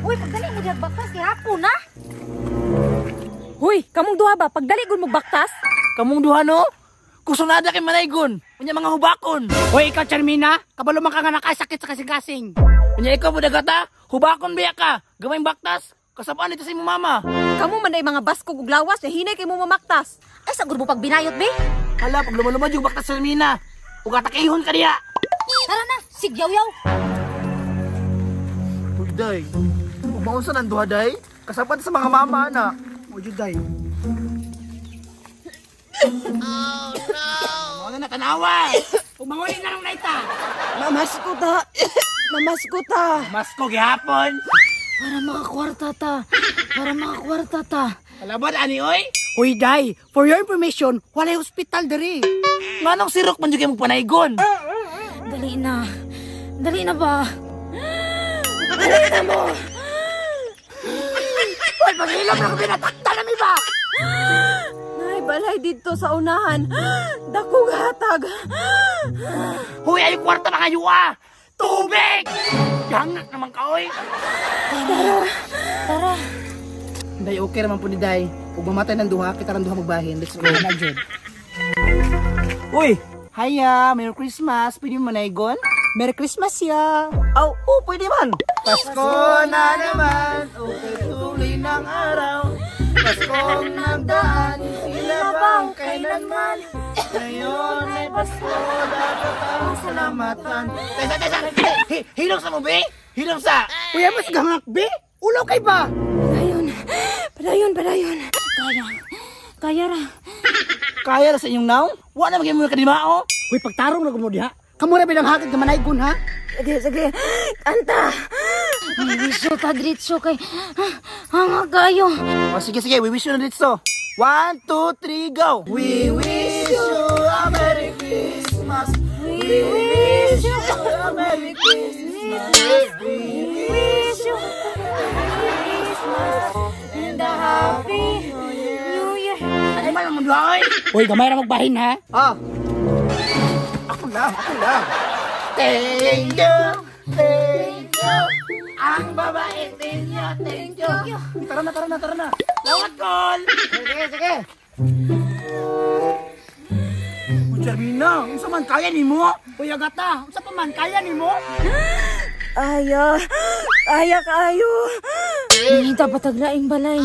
Uy, pagdali mo diha baktas kay hapon na. Huy, kamong duha ba? Pagdali gud mo baktas? Kamong duha no? Kusunada kay manaygon. Unya mga hubakon. Hoy, ikaw Charmina, kabalo man ka nga nakasakit sa kasing-kasing. Unya ikaw budagata, hubakon biya ka. Gamay baktas. Kasabaan ito sa imong mama. Kamo man ay mga baskog ug lawas, na hinay kay mo mamaktas. Ay sa mo pag binayot be. Hala, pag lumalumad yung baktas sa Mina. Ug atakihon ka diha. Tara na, sigyaw-yaw. Uy, day. Ug maunsa nang duha, day? Kasapan sa mga mama na. O jud day. Oh, no! Mo na natanawa. Ug manguli na lang naita. Mamasko ta. Mamasko ta. Masko gihapon. Para makakwarta ta. Para makakwarta ta. Kalaban ani oy. Hoy day, for your information, walay hospital diri. Nganong sirok man jud kay magpanaygon? Dali na. Dali na ba? Hoy, paghilom na ko binatakta na mi ba? Nay, balay didto sa unahan. Dakog hatag. Huy, ay kwarta na kayo ah! Tubig! Gangak naman ka, oy! Tara. Day, okay naman po ni Day. Ug mamatay ng duha, kita ran duha magbahin. Let's go. Na jud. Uy! Hiya! Merry Christmas! Pwede mo manaygon? Merry Christmas ya. Aw, oh, pwede man! Pasko na naman, okay tuloy ng araw. Pasko ng daan, sila bang kailanman? Ngayon ay Pasko, dapat ang salamatan. Tesa, tesa! Hilom sa mo, be! Hilom sa! Kuya mas gangak be. Ulo kay ba? Padayon. Padayon, padayon. Kaya. Kaya ra. Kaya ra sa inyong naong? Wa na maging mga kadimao? Hoy, pagtarong na mo diha. Kamo ra bilang hagad nga manaygon ha. Sige, sige. Kanta. Ay, wish you ta diretso kay hanga kayo. O sige, sige, we wish you na dito. 1, 2, 3, go! We wish you a Merry Christmas! We wish you A Merry Christmas! We wish you a Christmas and a happy New Year. Ano man ang mundo, oy? Hoy, gamay ra magbahin ha. Ah! Ako lang, ako lang. Thank you! Thank you! Ang babae ninyo, thank you! Tara na, tara na, tara na! Lawat call! Sige, sige! Uy, Charmina, unsa man kaya nimo? Hoy, agata, unsa pa man kaya nimo? Aya. Aya kaayo. Nangita pataglaing balay.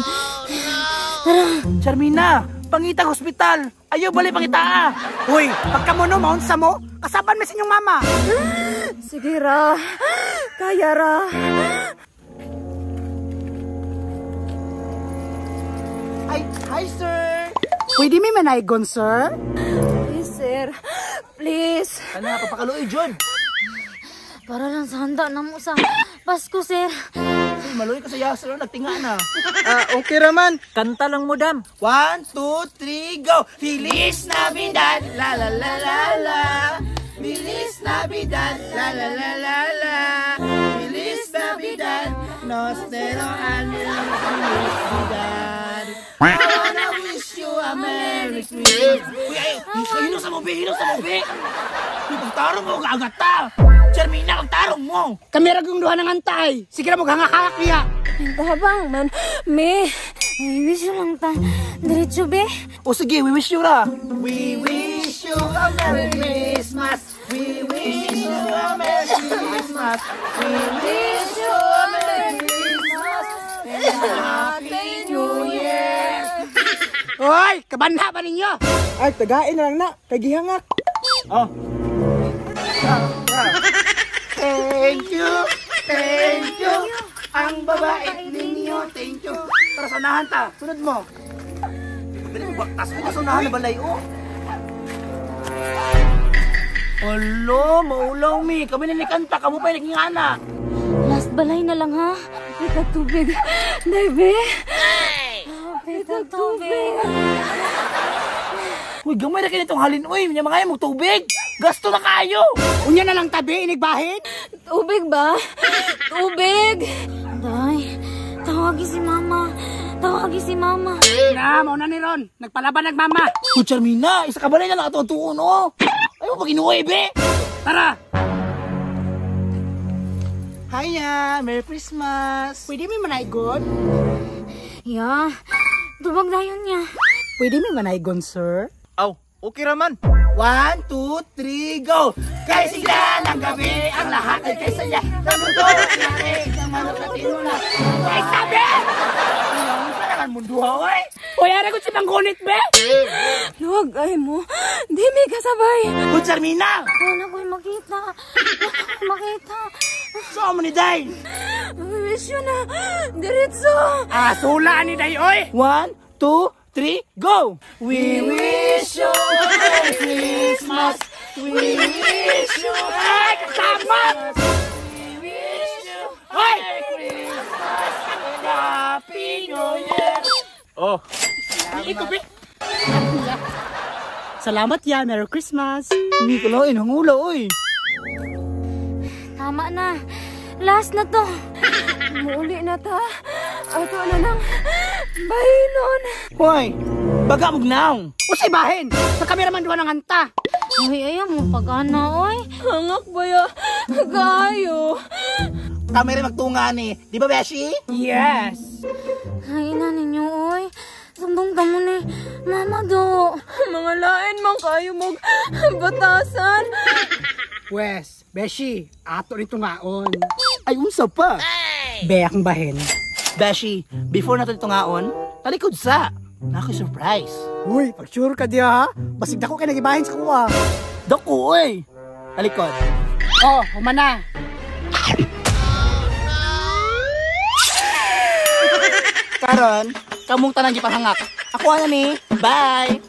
Charmina, pangitag hospital. Ayaw bali pangitaa. Hoy, pagka mo no maunsa mo, kasaban mi sa inyong mama. Sige ra. Kaya ra. Hi, hi sir. Pwede mi manaygon, sir? Please, sir. Please. Ano nga papakaluoy John? Para lang sa handa na mo sa Pasko, sir. Uy, maluoy ka sa iya, sir, nagtinga na. Ah, okay raman. Kanta lang mo, dam. 1, 2, 3, go! Feliz Navidad, la la la la la. Feliz Navidad, la la la la la. Feliz Navidad, nos pero años felicidad. I wanna wish you a Merry Christmas. Uy, ay, hinong sa mo, be, hinong sa mo, be. Uy, pagtarong mo, agata. Charmina, pagtarong mo. Kami ra gyung duha ng antay. Sige ra mo hangak-hangak niya. Tabang man. Me. We wish you lang ta. Diretso, be. O sige, we wish you ra. We wish you a Merry Christmas. We wish you a Merry Christmas. We wish you a Merry Christmas. And a Happy New Year. Hoy, kabanha ba ninyo? Ay, tagain na lang na. Kay gihangak. Oh. Thank you. Thank you. Ang babae ninyo. Thank you. Tara, sa unahan ta. Sunod mo. Dali mo, baktas ko sa unahan na balay, oh. Alo, maulaw mi. Kami na nikanta. Kamu pa yung nagingana. Last balay na lang, ha? Pita tubig. Day, be. Pita tubig. Uy, gamay na kinitong halin, uy. Nya mga mong tubig. Gasto na kayo. Unya na lang tabi inigbahin. Tubig ba? Tubig. Day, tawagi si mama. Tawagi si mama. Na, mao na ni Ron. Nagpalaban nagmama. Uy, Charmina, isa ka balay na lang ato ang tuon, oh. Ay mo pag inuwi, be. Tara. Hiya! Merry Christmas! Pwede mi manaygon? Ya, tubag dayon niya. Pwede mi manaygon, sir? Aw, okay raman. 1, 2, 3, go! Kay sigla ng gabi, ang lahat ay kay saya. Namundo, natin, ang manok na tinula. Kay sabi! Ano sa naman mundo, oy? Uy, ara ko si Panggunit, be! Luwag ay mo. Di mi kasabay. Good Sarmina! Wala ko'y makita. Wala ko'y makita. So mo ni Day! Wish you na. Diretso. Ah, sula ni day, oy! 1, 2, 3, go! We wish you a Merry Christmas! We wish you a Ay, kasama! We wish you a Merry Christmas and a Happy New Year! Oh, Iko, be! Salamat ya, Merry Christmas! Hindi ko lang, hangula, oy! Tama na. Last na to. Muuli na ta. Ato na nang bahinon. Hoy, baga mo gnaw. Usay bahin! Sa kameraman duha ng anta! Uy, ayaw mo pag-ana, oy. Hangak ba ya? Kayo. Kami rin magtunga ni. Di ba, Beshi? Yes! Ay, ina ninyo, oy. Sumbong ka mo ni Mama do. Mga lain man kayo mog batasan. Wes, Beshi, ato nito ngaon. Ay, unsa pa. Be, akong bahin. Beshi, before nato itungaon, talikod sa. Nakoy surprise. Uy, pag sure ka diya ha? Basig dako kay nagibahin sa kuha. Dako, oy. Talikod. Oh, humana. Karon, kamong tanang gipanghangak. Ako na ni. Bye.